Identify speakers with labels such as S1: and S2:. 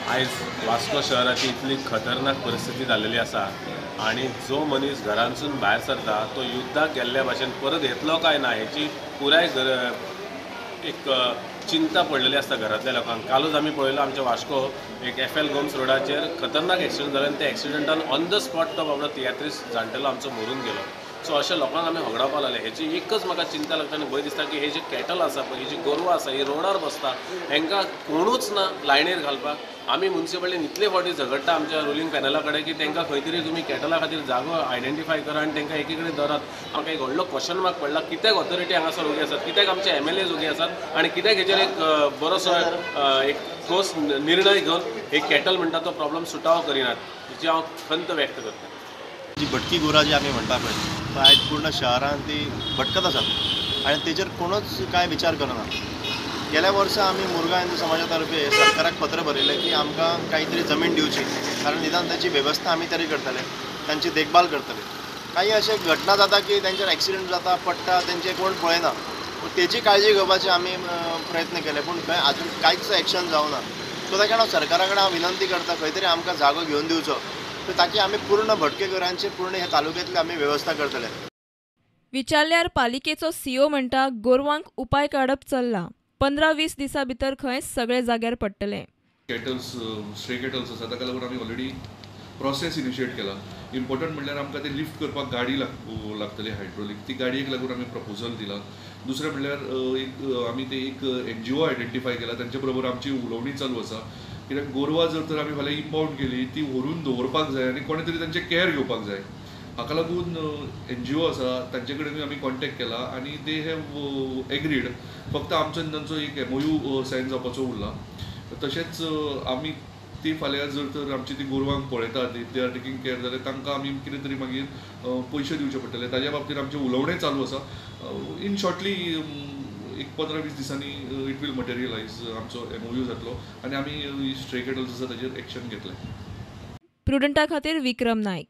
S1: आयज वास्को शहराची इतली खतरनाक परिस्थिती जाल्लेली आसा आनी जो मनीस घरांसून भायर सरता तो युद्धाक गेल्ल्या भाशेन परत येतलो काय ना हेची पुराय एक चिंता पडलेली आसता घरांतल्या लोकांक. कालूच आमी पळयलो आमच्या वास्को एक एफ एल गोम्स रोडाचेर खतरनाक एक्सिडंट जालो आनी त्या एक्सिडंटान ऑन the spot तो बाबडो तियात्रीस जाणटेलो आमचो मरून गेलो. सो अशें लोकांक आमी होगडावपाक लागले हेची एकच म्हाका चिंता लागता आनी भंय दिसता की हे जे कॅटल आसा पळय, ही जी गोरवां आसा, ही रोडार बसता, हेंकां कोणूच ना लायनीर घालपाक. आमी मुन्सिपालिटीन इतले फावटी झगडटा आमच्या रुलींग पॅनला कडेन की तांकां खंय तरी तुमी कॅटला खातीर जागो आयडेंटिफाय करा आनी तांकां एकी कडेन दवरात. आमकां एक व्हडलो क्वेश्चन मार्क पडला, कित्याक ऑथॉरिटी हांगासर ओगी आसात, कित्याक आमचे एमएलए ओगी आसात आनी कित्याक हेचेर एक बरोसो एक ठोस निर्णय घेवन एक कॅटल म्हणटा तो प्रॉब्लम सुटावो करिनात, हेची हांव खंत व्यक्त करता.
S2: जी भटकी गोरां जी आमी म्हणटा पळय, आयज पूर्ण शहरान ती भटकत आसात आनी तेजेर कोणूच कांय विचार करना. गेल्या वर्सा आमी मुरगांव हिंदू समाजा तर्फे सरकाराक पत्र बरयलें की आमकां कांय तरी जमीन दिवची, कारण निदान ताची वेवस्था आमी तरी करतले, तांची देखभाल करतले. काही अशे घटना जाता की तांचेर एक्सिडंट जाता, पडटा, तेंचे कोण पळयना, पूण तेजी काळजी घेवपाची आमी प्रयत्न केले, पूण खंय आजून कांयच एक्शन जावना. सो ताका हांव सरकारा कडेन हांव विनंती करता खंय तरी आमकां जागो घेवन दिवचो ताकी आमी पूर्ण भटके गोरांची पूर्ण ह्या तालुक्यांतली आमी वेवस्था करतले.
S3: विचारल्यार पालिकेचो सीओ म्हणटा गोरवांक उपाय काडप चल्ला, 15-20 दिसां भितर खंय सगळे जाग्यार पडटले.
S4: कॅटल्स, स्ट्रे कॅटल्स आसा ताका लागून आमी ऑलरेडी प्रोसेस इनिशिएट केला. इम्पॉर्टंट म्हणल्यार आमकां ते लिफ्ट करपाक गाडी लागतली हायड्रोलीक, ती गाडयेक लागून आमी प्रपोजल दिला. दुसरें म्हणल्यार एक आमी ते एक एनजीओ आयडेंटिफाय केला, तांचे बरोबर आमची उलोवणी चालू आसा. कित्याक गोरवां जर तर आमी फाल्यां इम्पावंड केली ती व्हरून दवरपाक जाय आनी कोणें तरी तांचें कॅर घेवपाक जाय. हाका लागून एनजीओ आसा तांचे कडेनूय आमी कॉन्टेक्ट केला आनी they have agreed. फक्त आमचो आनी तांचो एक एमओयू सायन जावपाचो उरला. तशेंच आमी ती फाल्यां जर तर आमची ती गोरवांक पळयतात, they are taking care, जाल्यार तांकां आमी कितें तरी मागीर पयशे दिवचे पडटले. ताज्या बाबतींत आमचें उलोवणें चालू आसा. इन शॉर्टली एक 15-20 दिसांनी it will materialise, आमचो एमओयू जातलो आनी आमी स्ट्रे कॅटल्स आसा ताजेर एक्शन घेतले.
S3: प्रुडंटा खातीर विक्रम नायक.